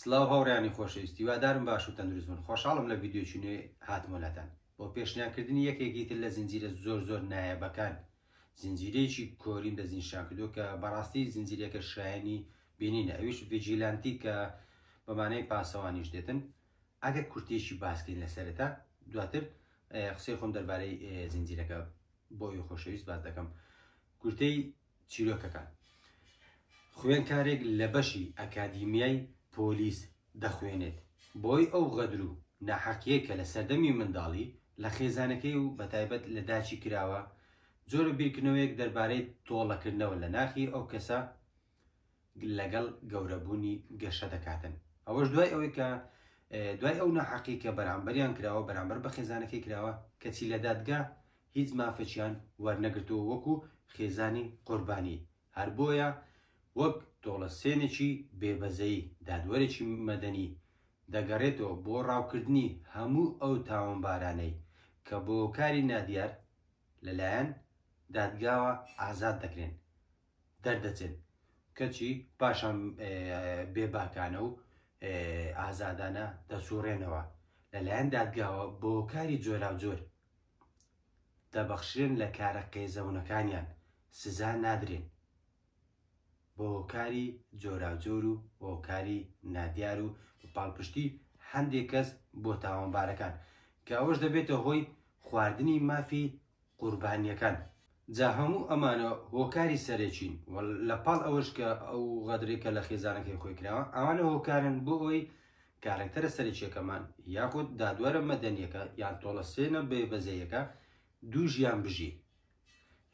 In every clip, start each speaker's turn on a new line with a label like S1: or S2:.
S1: سڵاو هاوڕێیانی خۆشەویست هیوادارم باش و تەندروست بن خۆشحاڵم لە ڤیدیۆیەکی نوێ هاتمەوە لاتان بۆ پێشنیارکردنی یەکێکی تر لە زنجیرە زۆر زۆر نایابەکان زنجیرەیەکی کۆریم دەستنیشان کردووە کە بەڕاستی زنجیرەکە شایەنی بینینە ئەویش Vigilante کە بەمانەی پاسەوانیش دێتن ئەگەر کورتێکی باسکەین لە سەرەتا دواتر قسەی خۆم دەربارەی زنجیرەکە بۆ ئێوەی خۆشەویست باس دەکەم کورتەی چیرۆکەکان خوێنکارێک لە بەشی ئەکادیمیای پۆلیس دەخوێنێت بۆی ئەو غەدر و ناحەقیەی کە لە سەردەمی منداڵی لە خێزانەکەی و بەتایبەت لە داکی کراوە جۆرە بیرکردنەوەیەک دەربارەی تۆڵەکردنەوە لە ناخی ئەو کەسە لەگەڵ گەورەبوونی گەشە دەکاتن ئەوەش دوای ئەوەی کە دوای ئەو ناحەقی کە بەرامبەریان کراوە بەرامبەر بە خێزانەکەی کراوە کەچی لە دادگا هیچ مافێکیان وەرنەگرتووە وەکو خێزانی قوربانی، هەر بۆیە وەک تۆڵەسێنێکی بێ بەزەیی دادوەرێکی مەدەنی دەگەڕێتەوە بۆ ڕاوکردنی هەموو ئەو تاوانبارانەی کە بە هۆکاری نادیار لەلایەن دادگاوە ئازاد دەکرێن دەردەچن کەچی پاشان بێباکانە و ئازادانە دەسوڕێنەوە لەلایەن دادگاوە بە هۆکاری جۆراوجۆر دەبەخشرێن لە کارە قێزەونەکانیان سزا نادرێن بە هۆکاری جۆراوجۆر و هۆکاری نادیار و بە پاڵپشتی هەندێک کەس بۆ تاوانبارەکان کە ئەوەش دەبێتە هۆی خواردنی مافی قوربانیەکان. جا هەموو ئەمانە هۆکاری سەرەکین و لە پاڵ ئەوەش کە ئەو غەدرەی کە لە خێزانەکەی خۆی کراوە ئەوانە هۆکارن بۆ ئەوەی کارەکتەرە سەرەکیەکەمان یاخود دادوەرە مەدەنیەکە یان تۆڵەسێنە بێ بەزەیەکە دوو ژیان بژی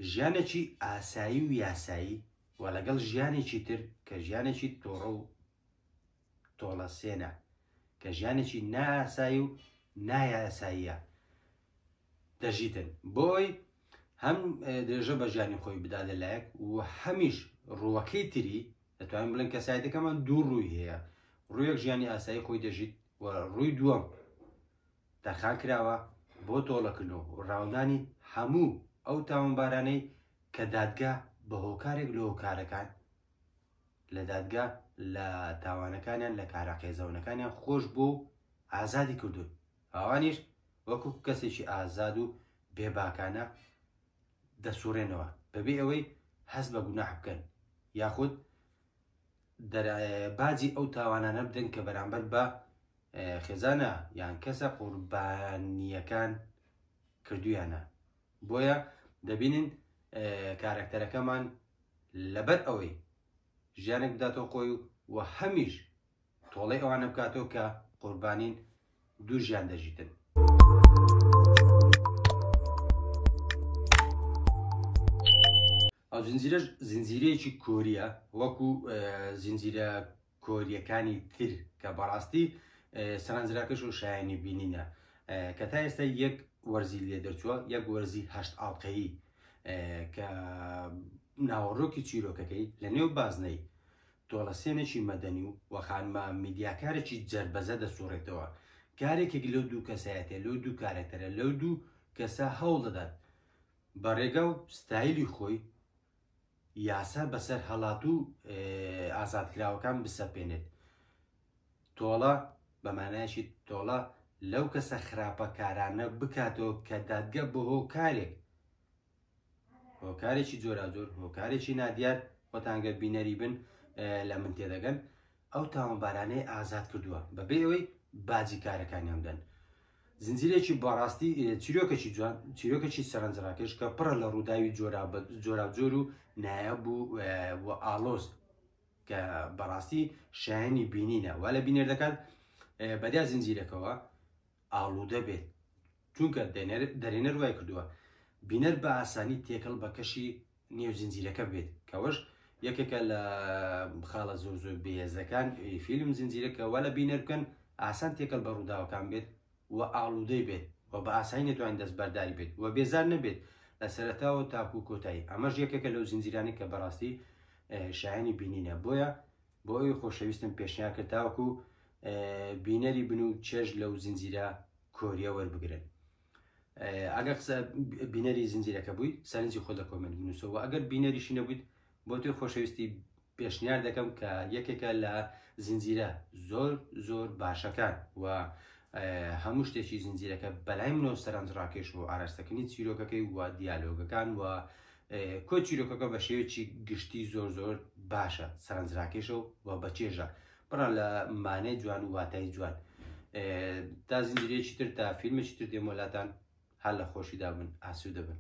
S1: ژیانێکی ئاسایی و یاسایی و لەگەڵ ژیانێکی تر کە ژیانێکی تۆڕە و تۆڵەسێنە کە ژیانێکی نائاسایی و نایاساییە دەژیتن بۆی هەم درێژە بە ژیانی خۆی بدا لەلایەک و هەمیش ڕووەکەی تری دەتوانین بڵێن کەسایەتەکەمان دوو ڕووی هەیە ڕوویەک ژیانی ئاسایی خۆی دەژیت و ڕووی دووەم تەرخان کراوە بۆ تۆڵەکردن و ڕاونانی هەموو ئەو تاوانبارانەی کە دادگا بە هۆکارێک لە هۆکارەکان لە دادگا لە تاوانەکانیان لە کارە قێزەونەکانیان خۆش بۆ و ئازادی کردوون ئەوانیش وەکو کەسێکی ئازاد و بێباکانە دەسوڕێنەوە بەبێ ئەوەی هەست بە گوناح بکەن یاخود باجی ئەو تاوانانە بدەن کە بەرامبەر بە خێزانە یان کەسە قوربانیەکان کردویانە بۆیە دەبینین کارەکتەرەکەمان لەبەر ئەوەی ژیانێک بداتەوە خۆی و هەمیش تۆڵەی ئەوانە بکاتەوە کە قوربانین دوو ژیان دەژیتن. ئەو زنجیرەش زنجیرەیەکی کۆریە وەکو زنجیرە کۆریەکانی تر کە بەڕاستی سەرنجراکەش و شایانی بینینە کە تا ئێستا یەک وەرزی لێ دەرچووە یەک وەرزی هەشت ئاڵلقەیی کە ناوەڕۆکی چیرۆکەکەی لە نێو بازنەی تۆڵەسێنێکی مەدەنی و و خانمە میدیاکارێکی جەربەزە دەسوڕێتەوە. کارێکێک لەو دوو کەسایەتیە، لەو دوو کارەکتەرە، لەو دوو کەسە هەوڵ دەدات بە ڕێگا و ستایلی خۆی یاسا بەسەر هەڵاتوو ئازادکراوەکان بسەپێنێت. تۆڵە بە مانایەکی تۆڵە لەو کەسە خراپەکارانە بکاتەوە کە دادگە بە هۆکارێک هۆکارێکی جۆراوجۆر هۆکارێکی نادیار خۆتان گەر بینەری بن لە من تێدەگەن ئەو تاوانبارانەی ئازاد کردووە بەبێ ئەوەی باجی کارەکانیان بدەن زنجیرێکی بەڕاستی چیرۆکێکی جوان چیرۆکێکی سەرنجڕاکێش کە پڕە لە ڕووداوی جۆراوجۆر و نایاب و و ئاڵۆز کە بەڕاستی شایەنی بینینە وا لە بینەر دەکات بەدیا زنجیرەکەوە ئاڵوودە بێت چونکە دەرێنەر وای کردووە بینەر بە ئاسانی تێکەڵ بە کەشی نێو زنجیرەکە بێت کەوەش یەکێکە لە خاڵە زۆر زۆر بەهێزەکان فیلم زنجیرەکە وا لە بینەر بکەن ئاسان تێکەڵ بە ڕووداوەکان بێت و ئاڵوودەی بێت و بە ئاسانی نەتوانین دەست بەرداری بێت و بێزار نەبێت لە سەرەتاوە تاکو کۆتایی ئەمەش یەکێکە لەو زنجیرانەی کە بەڕاستی شایانی بینینە بۆیە بۆ ئەوی خۆشەویستم پێشنیار کرد تاوەکو بینەری بن و چێژ لەو زنجیرە کۆریە وەربگرن ئەگەر قسە بینەری زنجیرەکە بووی سەرنجی خۆ لە comment بنووسەوە ئەگەر بینەریشی نەبوویت بۆ تۆی خۆشەویستی پێشنیار دەکەم کە یەکێکە لە زنجیرە زۆر زۆر باشەکان و هەموو شتێکی زنجیرەکە بەلای منەوە سەرنجڕاکێش و ئاراستەکردنی چیرۆکەکەی و دیالۆگەکان و کۆی چیرۆکەکە بە شێوەیەکی گشتی زۆر زۆر باشە سەرنجراکێشە و بەچێژە پڕە لە مانای جوان و واتای جوان تا زنجیرەیەکی تر تا فیلمێکی تر دێمۆلاتان هەر لە خۆشیدا بن ئاسوودە بن.